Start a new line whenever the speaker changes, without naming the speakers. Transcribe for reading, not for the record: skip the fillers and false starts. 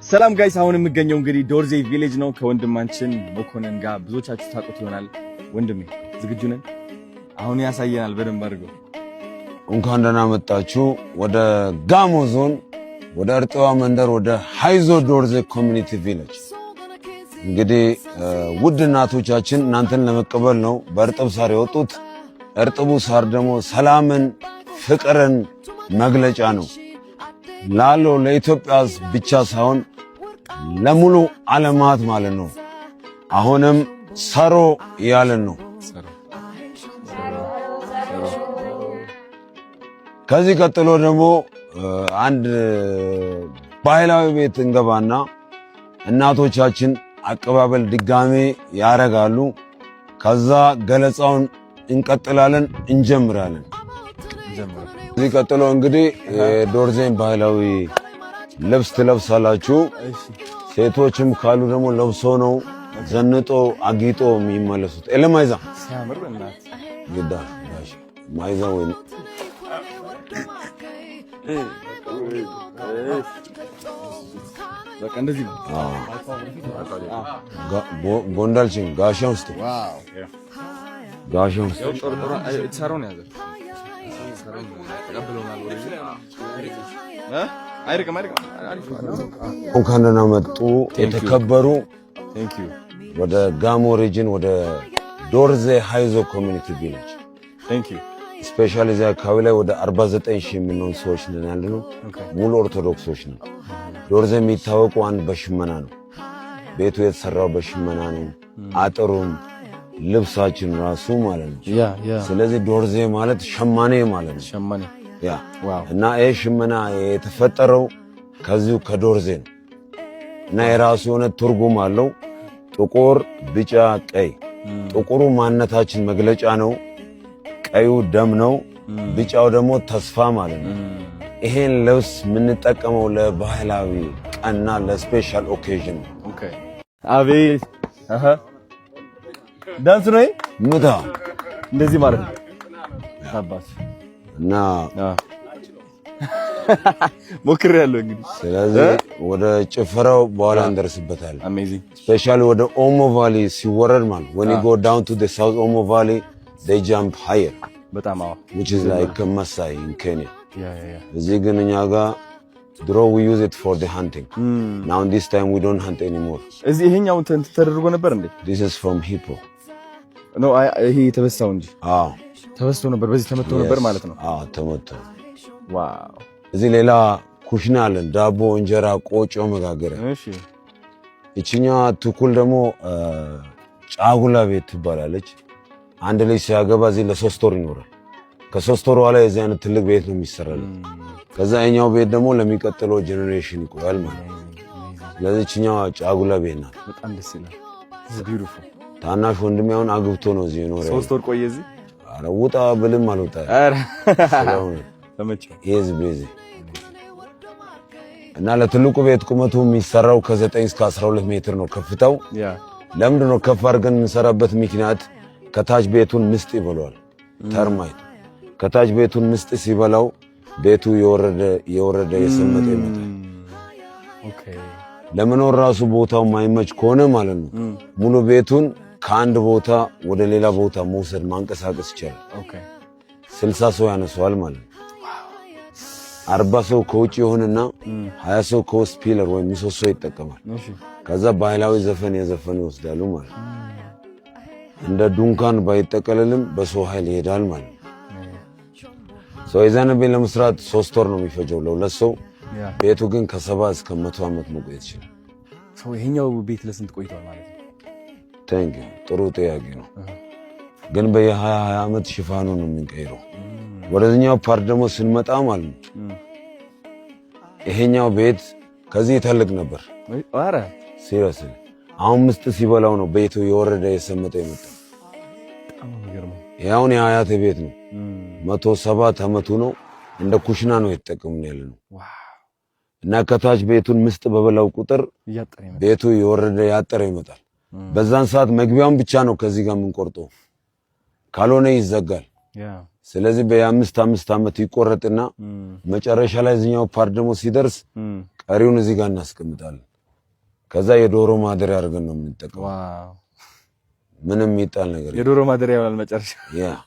ሰላም guys፣ አሁን የምገኘው እንግዲህ ዶርዜ village ነው ከወንድማችን መኮንን ጋር። ብዙዎቻችሁ ታውቁት ይሆናል። ወንድሜ ዝግጁ ነን? አሁን ያሳየናል በደንብ አድርገው።
እንኳን ደህና መጣችሁ ወደ ጋሞ ዞን፣ ወደ እርጥዋ መንደር፣ ወደ ሃይዞ ዶርዜ community village። እንግዲህ ውድ እናቶቻችን እናንተን ለመቀበል ነው በእርጥብ ሳር የወጡት። እርጥቡ ሳር ደግሞ ሰላምን፣ ፍቅርን መግለጫ ነው ላለው ለኢትዮጵያ ብቻ ሳይሆን ለሙሉ ዓለማት ማለት ነው። አሁንም ሰሮ እያልን ነው። ከዚህ ቀጥሎ ደግሞ አንድ ባህላዊ ቤት እንገባና እናቶቻችን አቀባበል ድጋሜ ያረጋሉ። ከዛ ገለጻውን እንቀጥላለን፣ እንጀምራለን። ከዚህ ቀጥሎ እንግዲህ የዶርዜን ባህላዊ ልብስ ትለብሳላችሁ። ሴቶችም ካሉ ደግሞ ለብሶ ነው ዘንጦ አጊጦ የሚመለሱት። ኤለማይዛ ግዳ ማይዛ ወይ
በቃ እንደዚህ ነው።
ጎንዳልችን ጋሻ ውስጥ ጋሻ ውስጥ እንኳን ደህና መጡ የተከበሩ ወደ ጋሞ region፣ ወደ ዶርዜ ሃይዞ community village። Specially እዚያ አካባቢ ላይ ወደ 49 ሺህ የምንሆን ሰዎች ነን ያለነው። ሙሉ ኦርቶዶክሶች ነው። ዶርዜ የሚታወቁ አንድ በሽመና ነው። ቤቱ የተሰራው በሽመና ነው። አጥሩም ልብሳችን ራሱ ማለት ነው። ስለዚህ ዶርዜ ማለት ሸማኔ ማለት ነው። Yeah፣ እና ይህ ሽመና የተፈጠረው ከዚሁ ከዶርዜ ነው እና የራሱ የሆነ ትርጉም አለው። ጥቁር፣ ቢጫ፣ ቀይ። ጥቁሩ ማንነታችን መግለጫ ነው። ቀዩ ደም ነው። ቢጫው ደግሞ ተስፋ ማለት ነው። ይሄን ልብስ የምንጠቀመው ለባህላዊ ቀንና ለ special occasion ነው።
አቤት ዳንስ ነው
ምታ
እንደዚህ ማለት ነው። አባት
እና
ሞክሬያለሁ እንግዲህ።
ስለዚህ ወደ ጭፈራው በኋላ እንደርስበታለን።
Amazing።
Specially ወደ ኦሞ valley ሲወረድ ማለት when you go down to the South Omo Valley, they jump higher.
በጣም አዎ።
Which is like Masai in Kenya.
Yeah.
እዚህ ግን እኛ ጋር ድሮ we use it for the hunting. Now this time we don't hunt anymore.
እዚህ ይሄኛው እንትን ተደርጎ ነበር እንዴ?
This is from hippo.
No፣ ይሄ የተበሳው እንጂ።
አዎ።
ተበስቶ ነበር፣ በዚህ ተመቶ ነበር ማለት ነው።
አዎ፣ ተመቶ።
Wow።
እዚህ ሌላ ኩሽና አለን፣ ዳቦ፣ እንጀራ፣ ቆጮ መጋገሪያ። ይችኛዋ ትኩል ደግሞ ጫጉላ ቤት ትባላለች። አንድ ልጅ ሲያገባ እዚህ ለ3 ወር ይኖራል። ከ3 ወር በኋላ የዚህ አይነት ትልቅ ቤት ነው የሚሰራለት። ከዛ የኛው ቤት ደግሞ ለሚቀጥለው generation ይቆያል ማለት ነው። ስለዚህ ይችኛዋ ጫጉላ ቤት ናት።
በጣም ደስ ይላል። Beautiful።
ታናሽ ወንድሜ አሁን አግብቶ ነው እዚህ የኖረ።
3 ወር ቆየ እዚህ።
ኧረ ውጣ ብልም አልወጣ።
ኧረ ተመቸው።
He's busy። እና ለትልቁ ቤት ቁመቱ የሚሰራው ከ9 እስከ 12 ሜትር ነው ከፍታው። ለምንድን ነው ከፍ አድርገን የምንሰራበት ምክንያት? ከታች ቤቱን ምስጥ ይበላዋል። Termite ከታች ቤቱን ምስጥ ሲበላው ቤቱ የወረደ የወረደ የሰመጠ ይመጣል። ለመኖር ራሱ ቦታው ማይመች ከሆነ ማለት ነው ሙሉ ቤቱን ከአንድ ቦታ ወደ ሌላ ቦታ መውሰድ፣ ማንቀሳቀስ ይቻላል። 60 ሰው ያነሰዋል ማለት ነው። 40 ሰው ከውጭ ይሆንና 20 ሰው ከውስጥ pillar ወይም ምሰሶ ይጠቀማል። ከዛ ባህላዊ ዘፈን የዘፈኑ ይወስዳሉ ማለት ነው። እንደ ዱንካን ባይጠቀልልም በሰው ኃይል ይሄዳል ማለት ነው። ሰው የዛን ቤት ለመስራት 3 ወር ነው የሚፈጀው ለሁለት ሰው። ቤቱ ግን ከ70 እስከ 100 ዓመት መቆየት ይችላል።
So ይሄኛው ቤት ለስንት ቆይቷል ማለት ነው?
Thank you፣ ጥሩ ጥያቄ ነው። ግን በየ20 20 ዓመት ሽፋኑ ነው የምንቀይረው። ወደዚህኛው part ደግሞ ስንመጣ ማለት ነው ይሄኛው ቤት ከዚህ ይተልቅ ነበር።
ኧረ።
Seriously፣ አሁን ምስጥ ሲበላው ነው ቤቱ የወረደ የሰመጠ የመጣ። ይሄ አሁን የአያቴ ቤት ነው። 107 ዓመቱ ነው። እንደ ኩሽና ነው የተጠቀምን ያለ ነው። እና ከታች ቤቱን ምስጥ በበላው ቁጥር ቤቱ የወረደ ያጠረ ይመጣል። በዛን ሰዓት መግቢያውን ብቻ ነው ከዚህ ጋር የምንቆርጠው፣ ካልሆነ ይዘጋል። ስለዚህ በየአምስት አምስት ዓመት ይቆረጥና መጨረሻ ላይ እዚኛው part ደግሞ ሲደርስ ቀሪውን እዚህ ጋር እናስቀምጣለን። ከዛ የዶሮ ማደሪያ አድርገን ነው የምንጠቀመው። ምንም የሚጣል ነገር
የዶሮ ማደሪያ ይሆናል መጨረሻ።
Yeah.